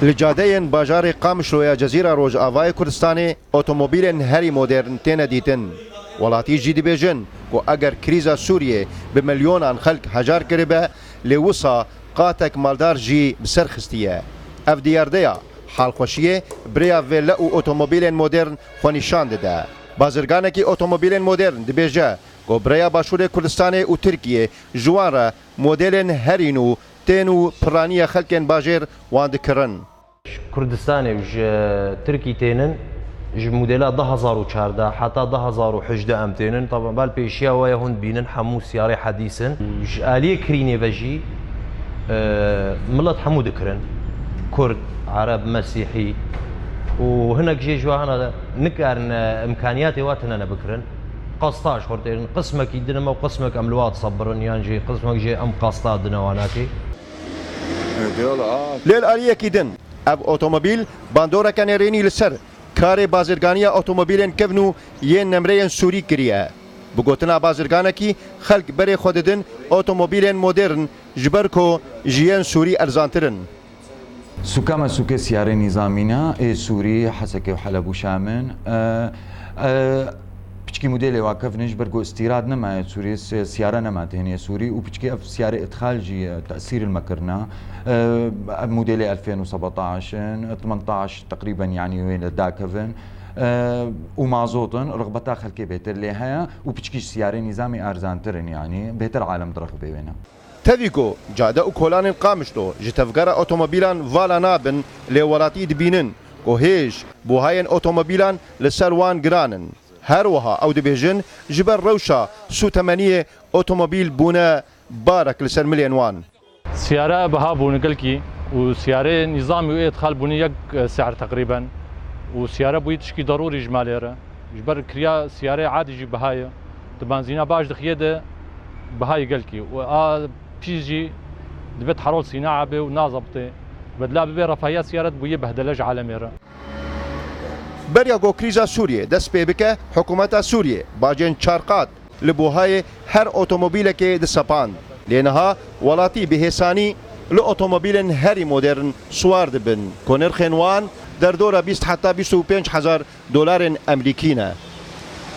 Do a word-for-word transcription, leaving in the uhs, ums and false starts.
Li cadeyên bajarê Qamişloya Cezîra Rojavayê Kurdistanê otomobîlên herî modern têne dîtin. Welatî jî dibêjin ku eger krîza Sûriyê bi milyonan xelk hejar kiribe, lê wisa qatek maldar jî bi ser xistiye. Ev diyardeya halxweşiyê bi rêya vêle û otomobîlên modern xwe nîşan dide. Bazirganekî otomobîlên modern dibêje ku bi rêya Başûrê Kurdistanê û Tirkiyê ji wan re modelên herî nû tên û piraniya xelkên bajêr wan dikirin. Kurdistanê û ji Tirkî tênin, ji modela du hezar û çardeh heta du hezar û hejdeh em tênin. Taban bal pêşiya we ye hûn dibînin hemû siyarê hedîs in. Ji aliyê kirînê ve jî, e, milet hemû dikirin. Kurd, Ereb, Mesîhî û hinek jê ji we hene nikarin, e, imkaniyatê we tune ne bikirin. Qasta ji xwe têrin. Qismekî din me û qismek em li we disebirin yan jî qismek jê em qasta dine we nakê. Lê li aliyekî din, ev otomobîl bandoreke nêrînî li ser karê bazirganiya otomobîlên kevn û yên nemreyên Sûrî kiriye. Bi gotina bazirganekî, xelk berê xwe didin otomobîlên modern, ji ber ku ji yên Sûrî erzantir in. Sûka me sûkê siyarê nîzamî ne, ê Sûrî, Hesekê û Heleb û Şam in. E, e, Piçkî modêlê wa kevn in, ji ber ku îstîrad nema yê Sûrî, si-, siyare nema tênê Sûrî û piçkî ev siyarê îdxal jî, e, tesîr li me kirine. E, ev modêlê elfên û sebetaş in, tmenteş teqrîben, yanî wê li dakevin. E, û mazot in, rixbeta xelkê bêtir lê heye û piçkî ji siyarê nîzamî erzantir in, yanî bêtir alem dirixibê wê ne. Tevî ku cade û kolanên Qamişlo ji tevgera otomobîlan vala nabin, lê welatî dibînin ku hêj buhayên otomobîlan li ser wan giran in. Her wiha ew dibêjin, ji ber rewşa sûtemeniyê otomobîl bûne barek li ser milên wan. Siyare biha bûne gelkî û siyarê nîzamî û ê îdxal bûne yek, e, si'er teqrîben û siyare bûyî tişkî derûrî ji malê re. Ji ber kiriya siyarê adî jî biha ye. Tu benzîna baş dixiyê de biha ye gelkî û a pîs jî divê tehrol sînaa bê û nazebitê. Bedila bibê refahiya siyaret bûye behdele ji alemê re. Beriya ku krîza Sûriyê dest pê bike, hikûmeta Sûriyê bacên çar qat li buhayê her otomobîlekê disepand. Lê niha welatî bi hêsanî li otomobîlên herî modern siwar dibin ku nirxên wan derdora bîst heta bîst û pênc hezar dolarên Emerîkî ne.